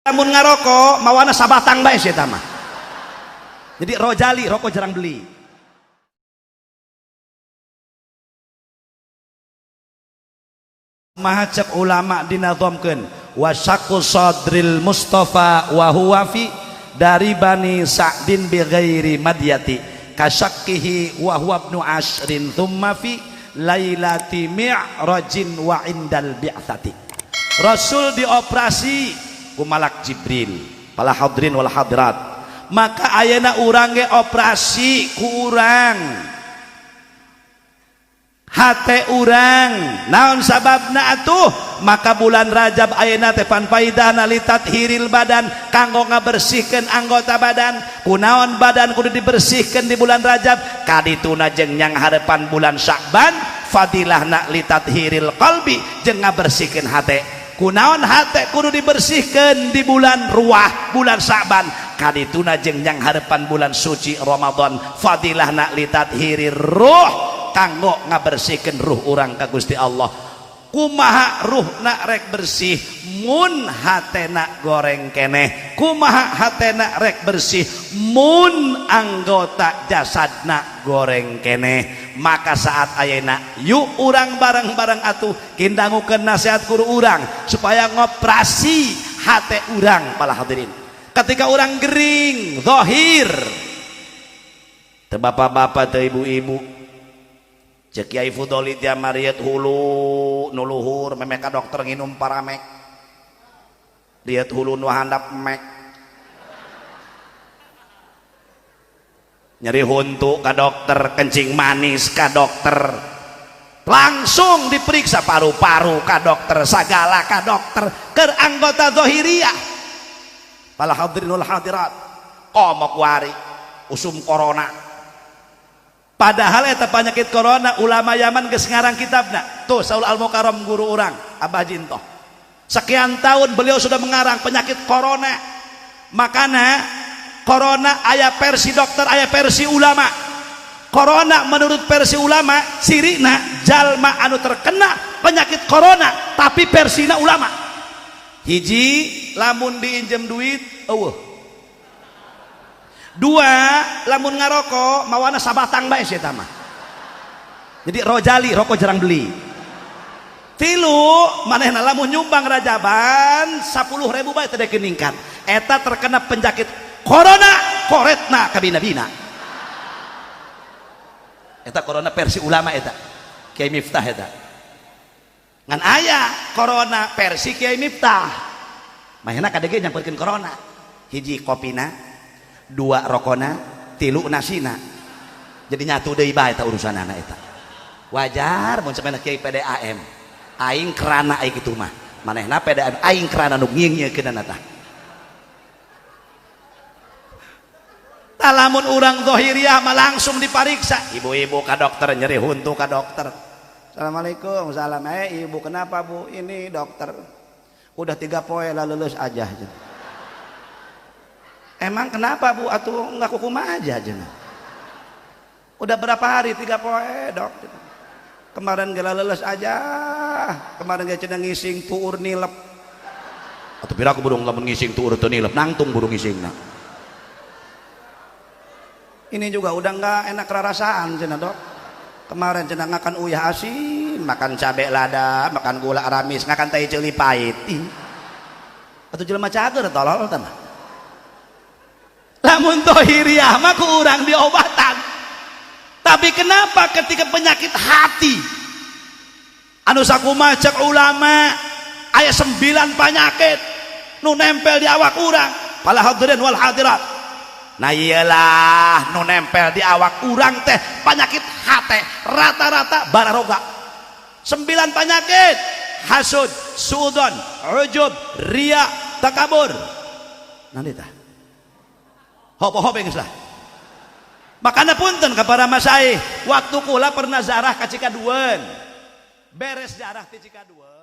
Lamun ngarokok mawana sabatang bae sia mah. Jadi rojali rokok jarang beli. Maha cek ulama dinazamkeun wasaqu sadril mustafa wa huwa fi dari bani sa'din bi ghairi madyati kasakkihi wa huwa ibnu asrin thumma fi lailati mi'rajin wa indal bi'tsati. Rasul dioperasi ku malak Jibril, pala hadirin wal hadirat. Maka ayeuna urang ge operasi ku urang, hate urang. Naon sababna atuh? Maka bulan Rajab ayeuna teh pan faidahna litathiril badan, kanggo ngabersihkeun anggota badan. Kunaon badan kudu dibersihkeun di bulan Rajab? Kadituna jeung nyang harepan bulan Sya'ban fadilahna litathiril qalbi, jeung ngabersihkeun hate. Kunaon hate kudu dibersihkeun di bulan Ruah, bulan Sya'ban? Kadituna jeung nyang harepan bulan suci Ramadan fadilahna litathirir ruh, kanggo ngabersihkeun ruh urang ka Gusti Allah. Kumaha ruhna rek bersih mun hatena goreng keneh? Kumaha hatena rek bersih mun anggota jasadna goreng keneh? Maka saat ayeuna yuk urang bareng-bareng atuh kindangukeun nasihat guru urang supaya ngoperasi hate urang. Para hadirin, ketika urang gering zahir teu bapak-bapak teu ibu-ibu, cek Kiai Fudoli dia mariet hulu nu luhur memeh ka dokter nginum paramek, lihat hulu nu handap mek, nyeri huntu ka dokter, kencing manis ka dokter, langsung diperiksa paru-paru ka dokter, sagala ka dokter, keur anggota zahiriyah. Para hadirin wal hadirat, komo kuari usum corona. Padahal eta penyakit corona ulama Yaman geus ngarang kitabna. Tuh Saul Al-Mukarram guru urang, Abah Jintoh. Sekian tahun beliau sudah mengarang penyakit corona. Makana corona aya versi dokter, aya versi ulama. Corona menurut versi ulama cirina jalma anu terkena penyakit corona tapi versina ulama. Hiji, lamun diinjem duit eueuh. Dua, lamun ngarokok mawana sabatang bae sia mah. Jadi rojali rokok jarang beli. Tilu, manehna lamun nyumbang rajaban 10.000 bae teu deuk ningkat. Eta terkena penyakit corona koretna kabina-bina. Eta corona versi ulama eta. Kiai Miftah eta. Ngan aya corona versi Kiai Miftah. Manehna kadege nyamperkeun corona. Hiji kopina, dua rokona, tilu nasina. Jadi nyatu deui bae eta urusanana eta. Wajar mun cenah Kiai PDAM. Aing kerana aing kitu mah. Manehna PDAM aing kerana nu ngieun-ngieunkeunana tah. Tah lamun urang zahiriyah mah langsung dipariksa. Ibu-ibu ka dokter nyeri huntu ka dokter. Assalamualaikum, salam. Ibu kenapa bu? Ini dokter. Udah 3 poe lah lulus aja. Emang kenapa bu? Atuh nggak kukumaha aja aja. Udah berapa hari? 3 poe dok. Kemarin gak lulus aja. Kemarin gak cenah ngising tuur nilep. Atau pira aku burung lamun ngising tuur teu nilep, nangtung burung ngisingna. Ini juga udah nggak enak rarasaan cenah dok. Kemarin cenah ngakan uyah asin, makan cabe lada, makan gula ramis, ngakan tai ceuli pahit. Ih. Atuh jelema cager tolol teh mah. Lamun zahiriyah mah ku urang diobatan. Tapi kenapa ketika penyakit hati anu sakumaha cek ulama aya 9 penyakit nu nempel di awak urang. Para hadirin wal hadirat. Nah iyalah nu nempel di awak urang teh penyakit hate rata-rata bararoga. 9 penyakit: hasud, suudon, ujub, riya, takabur. Nanti tah hop-hop geus lah. Makana punten ka para masaih, waktu kula pernah zarah ka Cikaduen. Beres zarah ti Cikaduen.